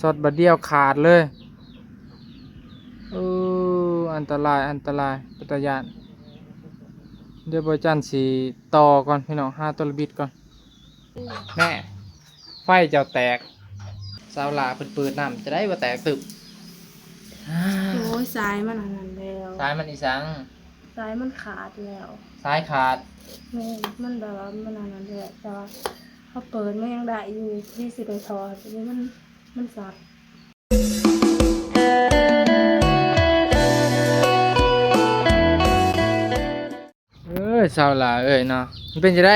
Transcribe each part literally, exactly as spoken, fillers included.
ช็อตบาดเดียวขาดเลย เออ อันตราย อันตราย เป็นตาย้าน เดี๋ยวบ่าวจันสิต่อก่อนพี่น้อง หาตัวบิดก่อน แม่ ไฟเจ้าแตก สาวหล่าเพิ่นเปิดน้ำจะได้บ่แตกตึบ โอ้ย สายมันอันนั้นแล้ว สายมันอีสัง สายมันขาดแล้ว สายขาด แม่นมันแบบว่ามันอันนั้นแหละ แต่ว่าเขาเปิดมันยังได้อยู่ ที่สิได้ถอด แต่นี่มัน มันสับ เอ้ย สาวหล่าเอ้ยเนาะ มันเป็นจั่งใด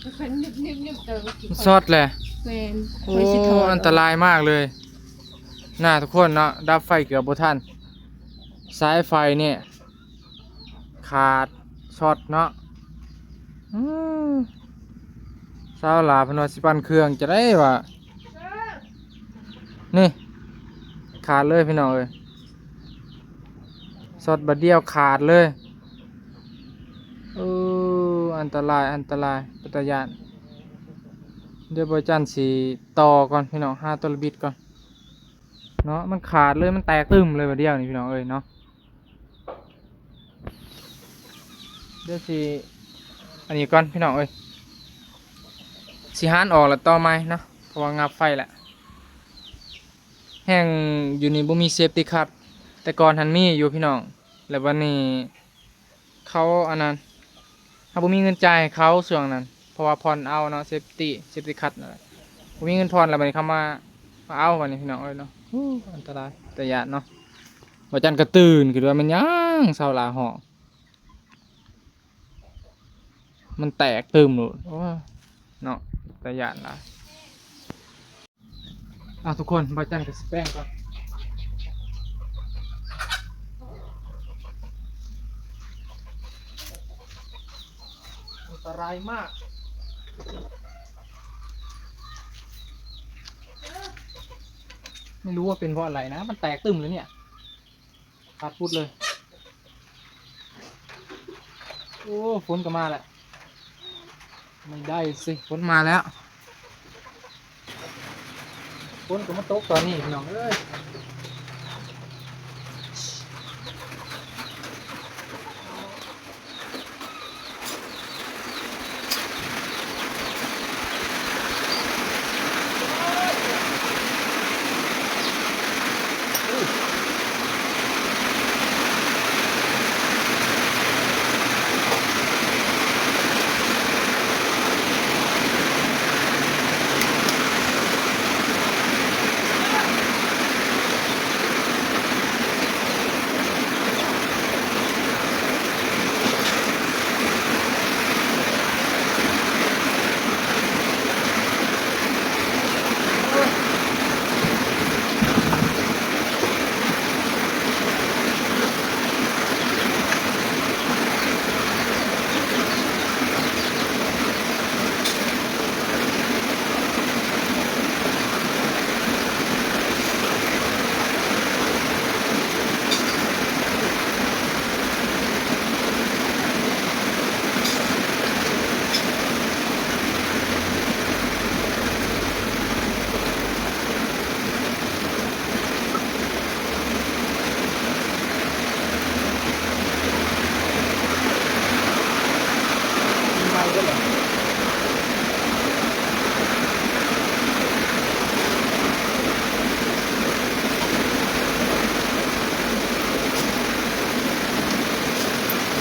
มันเป็นนิบๆๆ เติม ช็อตแหละ แม่น โอ้ ข้อยสิถอด อันตรายมากเลย น่าทุกคนเนาะ ดับไฟเกือบบ่ทัน สายไฟเนี่ย ขาด ช็อตเนาะ อืม สาวหล่าเพิ่นว่าสิปั่นเครื่องจะได้ว่า นี่ ขาดเลยพี่น้องเอ้ย ช็อตบาดเดียวขาดเลย เออ อันตราย อันตราย เป็นตาย้าน เดี๋ยวบ่าวจันสิต่อก่อนพี่น้อง หาตัวบิดก่อน เนาะ มันขาดเลย มันแตกตึมเลยบาดเดียวนี่พี่น้องเอ้ยเนาะ เดี๋ยวสิ อันนี้ก่อนพี่น้องเอ้ย สิหารออกแล้วต่อใหม่เนาะ เพราะว่างับไฟแล้ว แฮ่งอยู่นี่บ่มีเซฟตี้คัต แต่ก่อนหั้นมีอยู่พี่น้อง แล้วบัดนี้เขาอันนั้น เฮาบ่มีเงินจ่ายให้เขาช่วงนั้น เพราะว่าผ่อนเอาเนาะ เซฟตี้ เซฟตี้คัตนั่นแหละ บ่มีเงินผ่อนแล้วบัดนี้เขามา มาเอาบัดนี้พี่น้องเอ้ยเนาะ ฮู้ อันตราย แต่ย้านเนาะ บ่าวจันก็ตื่น คิดว่าแม่นหยัง สาวหล่าฮ้อง มันแตกตึมโลด โอ้ย เนาะ แต่ย้านหลาย อ่ะทุกคน บ่าวจันก็สิแปรงก่อน อันตรายมาก ไม่รู้ว่าเป็นเพราะอะไรนะ มันแตกตึมเลยเนี่ย ขาดปุ๊ดเลย โอ้ ฝนก็มาแล้ว ไม่ได้สิ ฝนมาแล้ว ฝนก็มาตกตอนนี้พี่น้องเอ้ย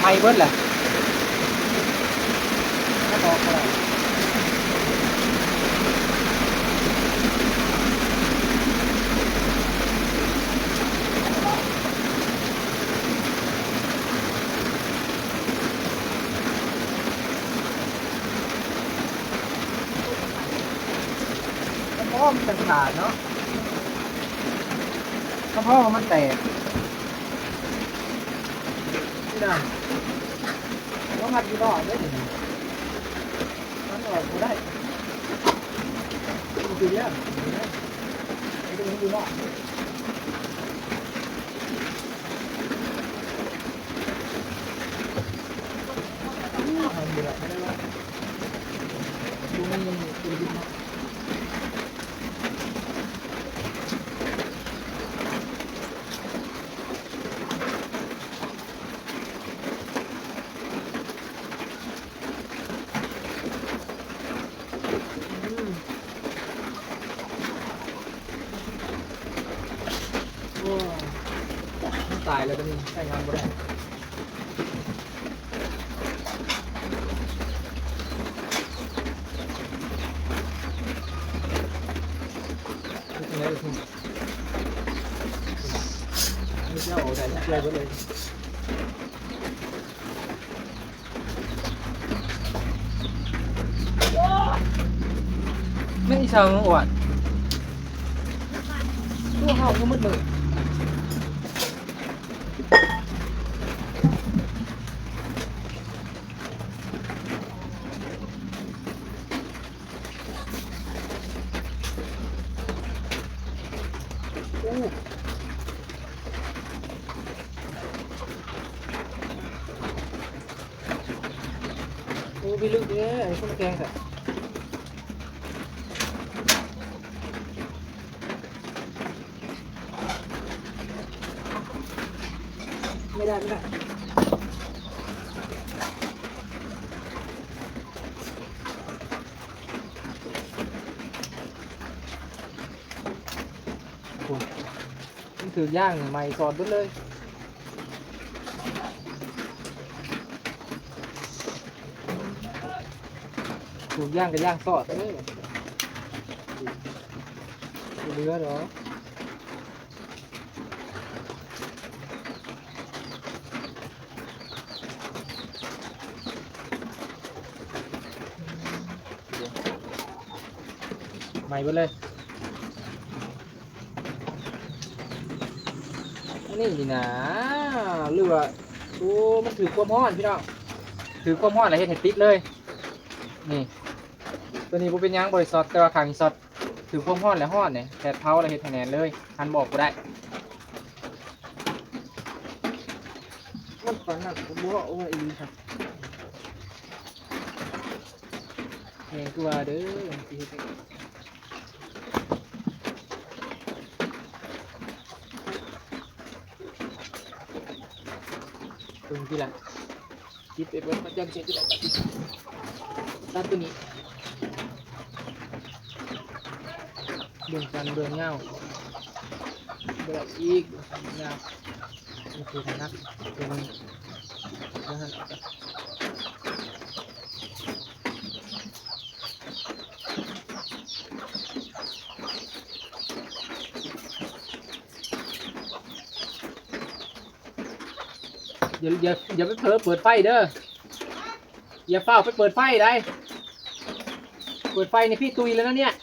ไหม้เบิดแหละ กระเพาะมันขาดเนาะ กระเพาะมันแตก นี่นะ ต้องงัดอยู่นอกได้หนิ มันออกบ่ได้ มันคือเรื่อง มันคือเรื่องอยู่นอก มันเหลือไม่ได้ว่า ดูมันยังมีตัวยึดเนาะ ายแล้วก็นี่ใช้งานบ่ได้ ไม่ใช่เอาแต่เชื่อไปเลย ไม่ใช่อวดตัวเฮาก็มืดเลย โอ้ พี่ลึกเนี่ย ไอ้พวกแกงอะ ไม่ได้ ไม่ได้ มันถือย่างใหม่สอดเบิดเลย ถือย่างกับย่างสอดเด้อ บ่เหลือดอก ใหม่เบิดเลย อันนี้นี่นะ หรือว่า โอ้ มันถืกความร้อนพี่น้อง ถืกความร้อนแล้วเฮ็ดให้ติดเลย นี่ ตัวนี้บ่เป็นหยัง บ่ได้ช็อต แต่ว่าข้างนี้ช็อต ถืกความร้อนแล้วร้อนเนี่ย แผดเผาแล้วเฮ็ดให้แน่นเลย หันบ่ออกบ่ได้ มันปานนั้นก็บ่เอาไว้อีหลีครับ แม่นคือว่าเด้อ มันสิเฮ็ดจั่งใด เบิ่งทีหลัง คิดไปเบิ่งมันจั่งสิได้ ตัดตัวนี้ เบิ่งสั้นเบิ่งยาว บ่ได้อีก เบิ่งสั้นเบิ่งยาว นี่คือถนัด ตัวนี้ นะฮะ อย่า อย่า อย่าไปเผลอเปิดไฟเด้อ อย่าฟ้าวไปเปิดไฟได้ เปิดไฟนี่พี่ตุยแล้วนะเนี่ย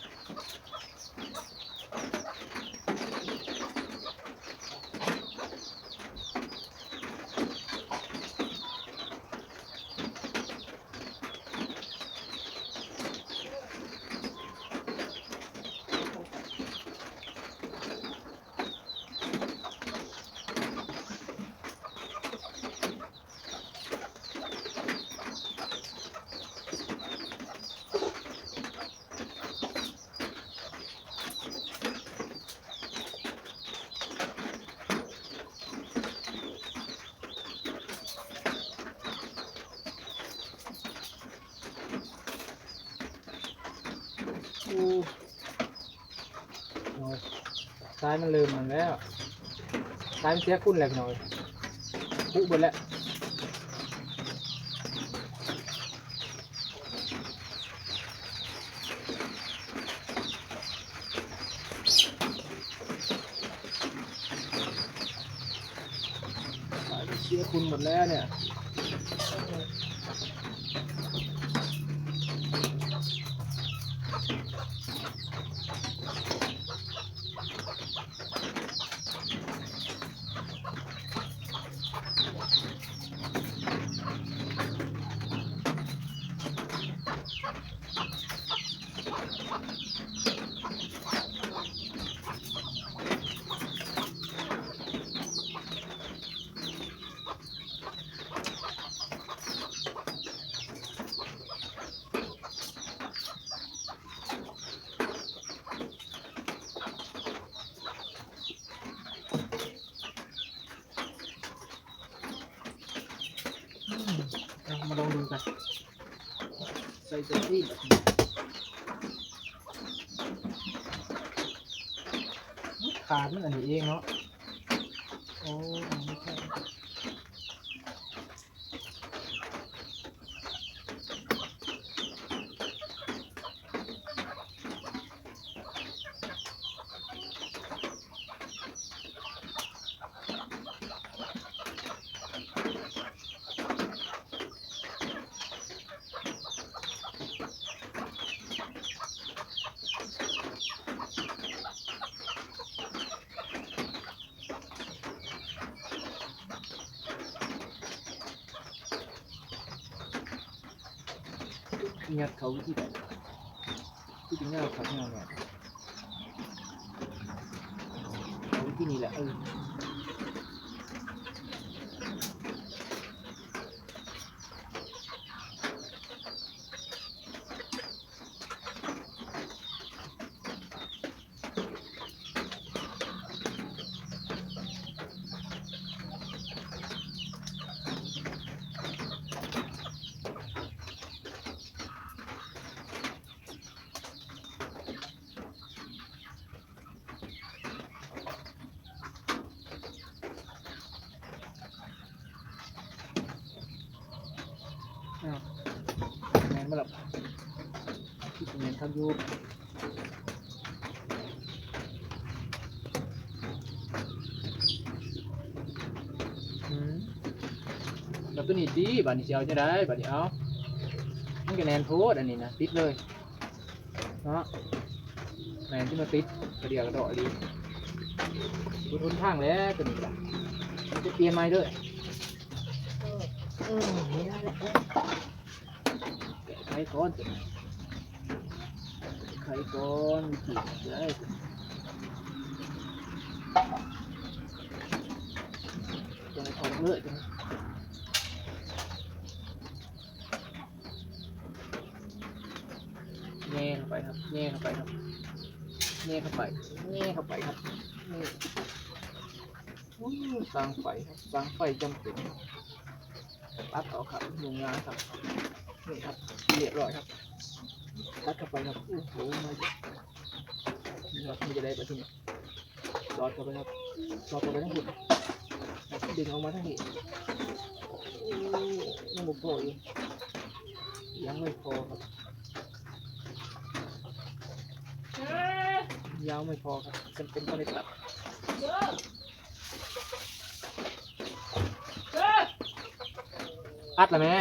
โอ้ โอ้ย ทรายมันเริ่มนั่นแล้ว ทรายมันเสียคุณแล้วพี่น้องเอ้ย ผุเบิดแล้ว เสียคุณหมดแล้วเนี่ย อืม เอามาลองดูกัน ใส่เต็มที่ ขาดมันอันนี้เองเนาะ โอ้ ไม่ใช่ งัดเขาวิธีใด คือจะง่ายครับง่ายเนี่ย เอาวิธีนี้แหละ เออ อ้าว แม่นบ่ล่ะ คือสิแม่นคักอยู่ อืม แล้วตัวนี้ติ บาดนี้สิเอาจั่งใด บาดนี้ เอา มันก็แน่นโพด อันนี้นะ ติดเลย เนาะ แม่นที่มาติดกระเดื่องกระเดาะดี บ่ทนทานแล้วตัวนี้ล่ะ มันจะเปลี่ยนใหม่เด้อ อืม แก้ไขก่อนตัวนี้ ไขก่อน วิธีแก้ไข ตัวนี้ออกเลยตัวนี้ แหย่เข้าไปครับ แหย่เข้าไปครับ แหย่เข้าไป แหย่เข้าไปครับ นี่ อู้ สร้างไฟครับ สร้างไฟจำเป็น ตัดออกครับ ยุ่งยากครับ นี่ครับ เรียบร้อยครับ ตัดเข้าไปครับ โอ้โห มาเยอะ นี่ครับ มันจะได้ไปที่นี่ สอดเข้าไปครับ สอดเข้าไปทั้งหมด ดึงออกมาทั้งนี้ โอ้ ยังบ่พออยู่ ยังไม่พอครับ ยาวไม่พอครับ จำเป็นต้องได้ตัด อัดละแม่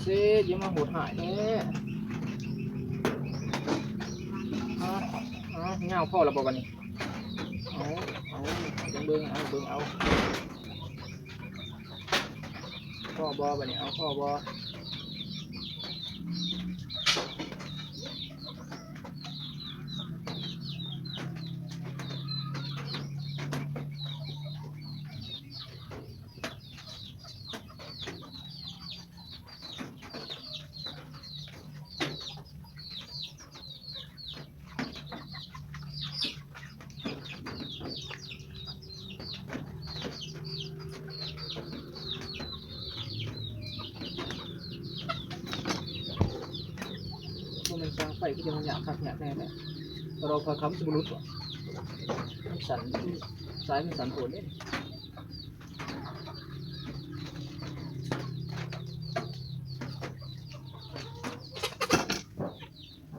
เซ่ อย่ามาโหดร้ายแท้ เอา เอา ยาวพอแล้วบ่บัดนี้ เอา เอา เบิ่ง เอา เบิ่ง เอา พอบ่บัดนี้ เอา พอบ่ บ่แม่นสร้างไฟคือจั่งมันยากคักยากแน่แหละ แต่เราคอยค้ำสิบ่หลุดว่ะ มันสั่น สายมันสั่นโพดเด้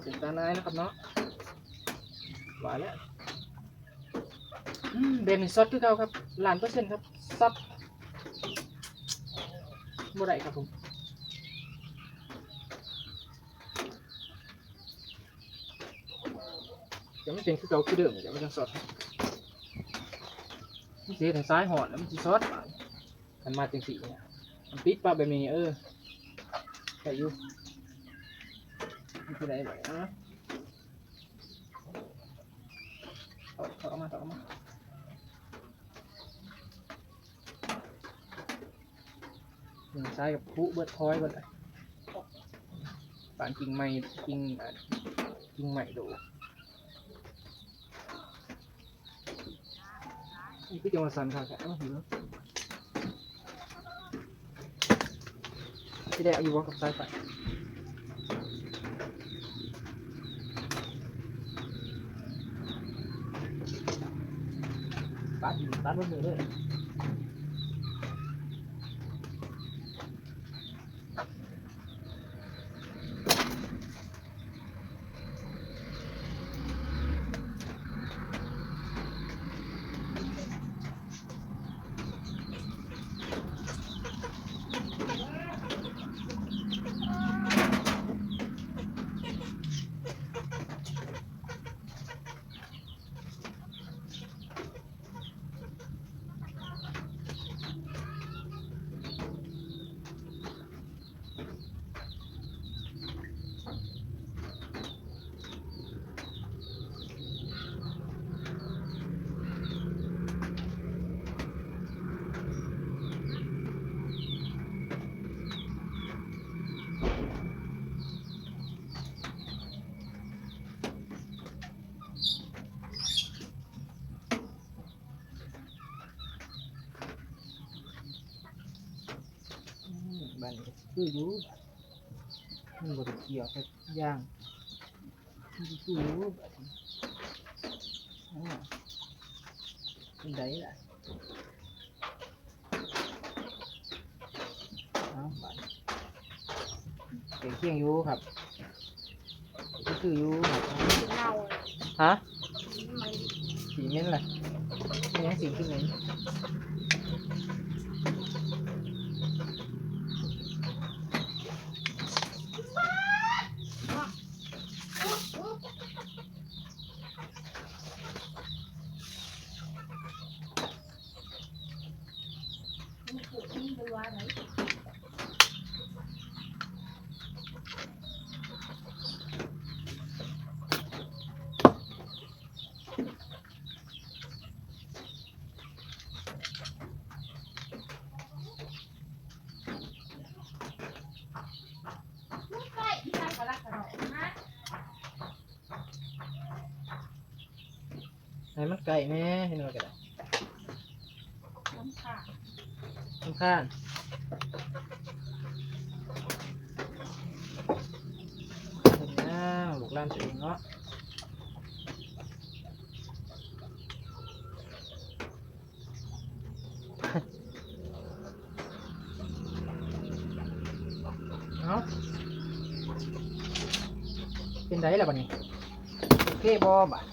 เป็นตาหน่ายนะครับเนาะ ว่าแล้ว อืม แบบนี้สดคือเก่าครับ ล้านเปอร์เซ็นต์ครับ สด บ่ได้ครับผม จะไม่เป็นคือเก่าคือเดิม จะไม่ต้องสด มันสิเฮ็ดให้สายฮ้อน แล้วมันสิสด คันมาจังซี่เนี่ย มันปิดปั๊บแบบนี้ เออ ได้อยู่ มันคือได้แบบนะ ถอด ถอดออกมา ถอดออกมา เ อืม ใช้กับพลุเบิดพลอยเบิดเลย ปานกิ่งไม้ กิ่ง อ่า กิ่งไม้โดด นี่คือจังหวะสั่นครับ เอ้า หิว ที่ได้เอาอยู่บ่กับสายไฟ ตัด ตัดมันเลย อืม บ้านนี้ก็คืออยู่ มันบ่ได้เกี่ยวกับยาง มันคืออยู่ บ้านนี้ อ่า เป็นไดล่ะ เอา บ้านนี้ ใกล้เคียงอยู่ครับ คืออยู่ครับ เน่าเลย ฮะ สีเหม็นเลย ยังสีคือเหม็น ให้มันใกล้แหน่ เห็นว่าก็ได้ รำคาญ รำคาญ เห็นแล้ว ลูกหลานตัวเองเนาะ เอา เป็นไดล่ะบัดนี้ โอเคบ่บัด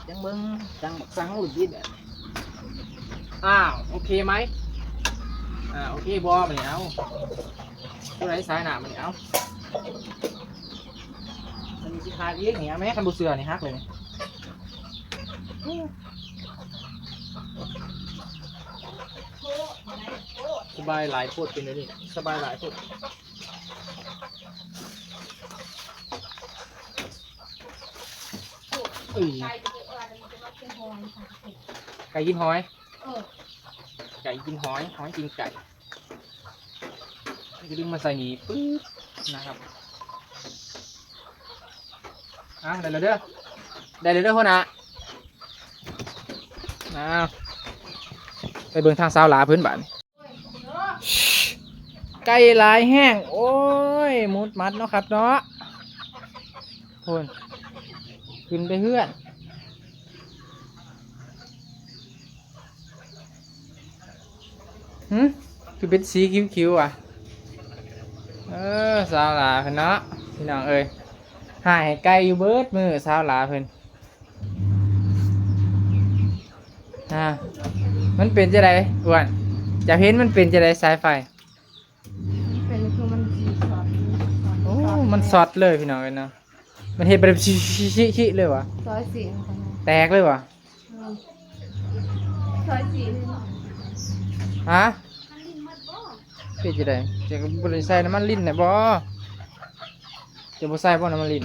จังเบิ่ง จังบักสังหลุดดิแบบ อ้าว โอเคไหม อ่า โอเคบ่บัดนี้ เอา ตัวไหนสายหนาบัดนี้ เอา มันมีสิขาดอีกนี่ เอาแม่ คันบ่เชื่อนี่ หักเลยนี่ สบายหลายโพด เป็นอันนี้ สบายหลายโพด เอ้ย ไก่จะเป็นอะไร มันจะมาเป็นหอยค่ะ ไก่กินหอย เออ ไก่กินหอย หอยกินไก่ ก็ดึงมาใส่นี่ปึ๊บนะครับ อ่ะ ได้แล้วเด้อ ได้แล้วเด้อหัวหน้า อ้าว ไปเบิ่งทางสาวหลาเพิ่นบาดนี้ ไก่หลายแฮง โอ้ย มุดมัดเนาะครับเนาะ โอ้ย ขึ้นไปเฮือน หึ คือเป็นสีคิ้วๆ อ่ะ เออ สาวหลาเพิ่นเนาะ พี่น้องเอ้ย หาให้ไก่อยู่เบิดมื้อ สาวหลาเพิ่น อ่า มันเป็นจั่งใดอ้วน อยากเห็นมันเป็นจั่งใดสายไฟ เป็นคือมันสีสอด โอ้ มันสอดเลยพี่น้องเอ้ยเนาะ มันเฮ็ดแบบชิๆๆๆ เลยวะ ซอยสีมัน แตกเลยวะ อืม ซอยสีนี่ ฮะ เป็นจั่งใด จะบ่ได้ใส่น้ำมันลิ้นน่ะบ่ จะบ่ใส่บ่น้ำมันลิ้น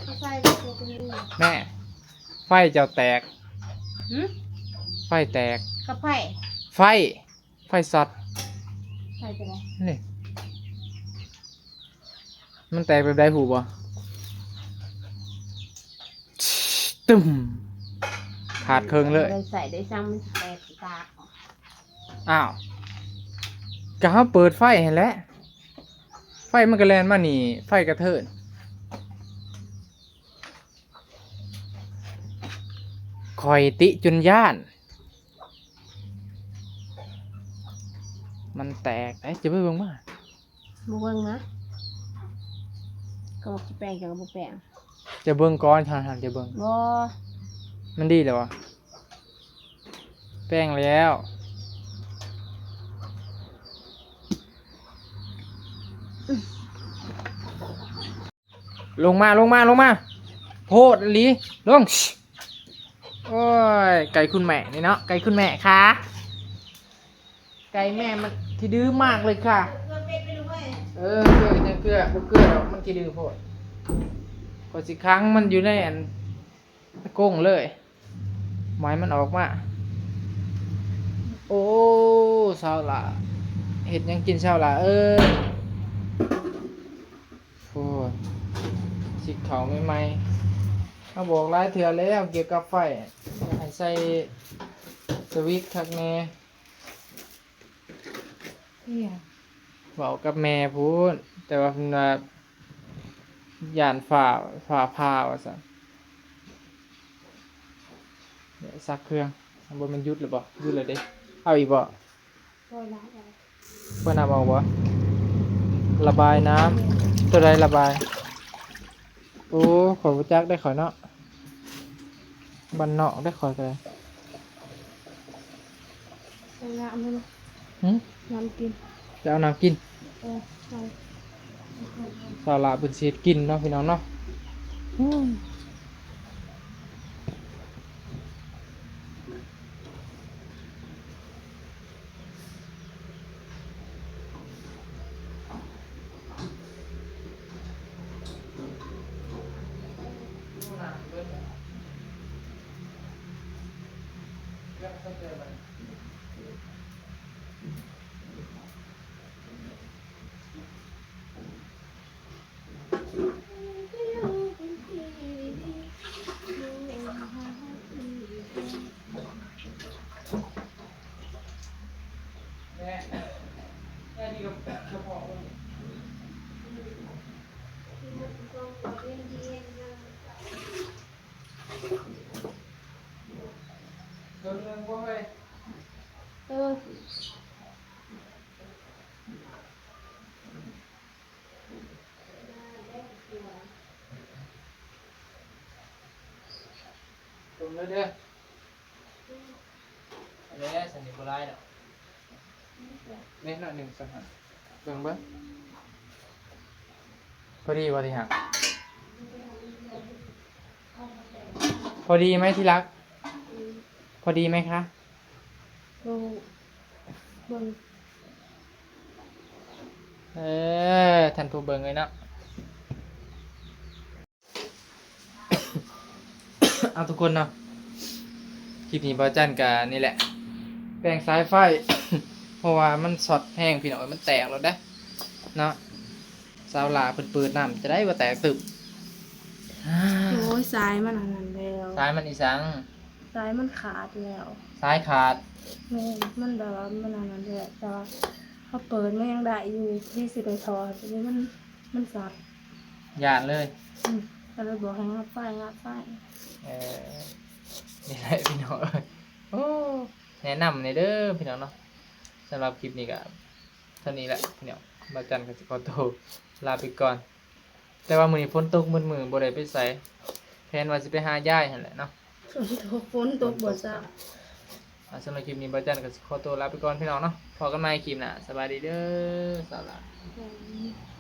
จะใส่ก็เป็นนี่ แม่ ไฟเจ้าแตก หึ ไฟแตก กับไผ ไฟ ไฟช็อต ใส่ไปเลย นี่ มันแตกแบบใดฮู้บ่ ตึ้ม ขาดครึ่งเลย บ่ได้ใส่ได้ซ้ำมันสิแตกตา อ้าว ก็เฮาเปิดไฟหั่นแหละ ไฟมันก็แล่นมานี่ ไฟกระเทิน ข่อยติจนย้าน มันแตก เอ๊ะ จะไปเบิ่งมา บ่เบิ่งนะ ก็บอกสิแปลงจังก็บ่แปลง จะเบิ่งก่อน ทางทางจะเบิ่ง บ่ มันดีแล้ววะ แปลงแล้ว ลงมา ลงมา ลงมา โพดอีหลี ลง โอ้ย ไก่คุณแม่นี่เนาะ ไก่คุณแม่คะ ไก่แม่มันขี้ดื้อมากเลยค่ะ เออ เกลือ เกลือ บ่เกลือดอก มันขี้ดื้อโพด ข้อยสิขังมันอยู่ในอันกรงเลย บ่ให้มันออกมา โอ้ สาวหล่า เฮ็ดหยังกินสาวหล่าเอ้ย โอ้ย สิเข้าใหม่ๆ เฮาบอกหลายเทื่อแล้วเกี่ยวกับไฟ ให้ใส่สวิตช์คักแน่ เนี่ย เว้ากับแม่พู้น แต่ว่าเพิ่นว่าย้านฟ้า ฟ้าผ่าว่าซั่น เดี๋ยวซักเครื่อง บ่แม่นหยุดแล้วบ่ หยุดแล้วเด้ เอาอีกบ่ ปล่อยละ เพิ่นเอาออกบ่ ระบายน้ำ ตัวใดระบาย โอ้ ข้อยบ่จักได้ข้อยเนาะ บ้านนอกได้ข้อยก็ได้ ปล่อยละมัน หึ น้ำกิน จะเอาน้ำกิน เออเอา สาวหล่าเพิ่นสิเฮ็ดกินเนาะพี่น้องเนาะ อืม เออ ตรงเลยเด้อ แล้วสันนิบหลายดอก เล่นหน่อยหนึ่งสักหน่อย เบิ่งเบิ่ง พอดีบ่ที่หัก พอดีไหมที่รัก พอดีไหมคะ เบิ่งเบิ่ง เออ ท่านผู้เบิ่งเลยเนาะ เอาทุกคนเนาะ คลิปนี้บ่าวจันก็นี่แหละ แปลงสายไฟ เพราะว่ามันช็อตแฮงพี่น้อง มันแตกแล้วเด้อ เนาะ สาวหล่าเพิ่นเปิดน้ำจะได้บ่แตกตึบ โอ้ย สายมันอันนั้นแล้ว สายมันอีสัง สายมันขาดแล้ว สายขาด แม่นมันแบบว่ามันอันนั้นแล้ว แต่ว่าเขาเปิดมันยังได้อยู่ ที่สิได้ถอด อันนี้มัน มันช็อต ย่านเลย อืมก็เลยบอกให้งัดไฟ งัดไฟ เออ นี่แหละพี่น้อง โอ้ แนะนำในเด้อพี่น้องเนาะ สำหรับคลิปนี้ก็เท่านี้แหละพี่น้อง บ่าวจันก็สิขอตัวลาไปก่อน แต่ว่ามื้อนี้ฝนตกมื้อๆ บ่ได้ไปไส แผนว่าสิไปหายายหั่นแหละเนาะ ฝนตก ฝนตกบ่จ้า อ่า สำหรับคลิปนี้บ่าวจันก็สิขอตัวลาไปก่อนพี่น้องเนาะ พบกันใหม่คลิปหน้า สบายดีเด้อ สาวหล่า อืม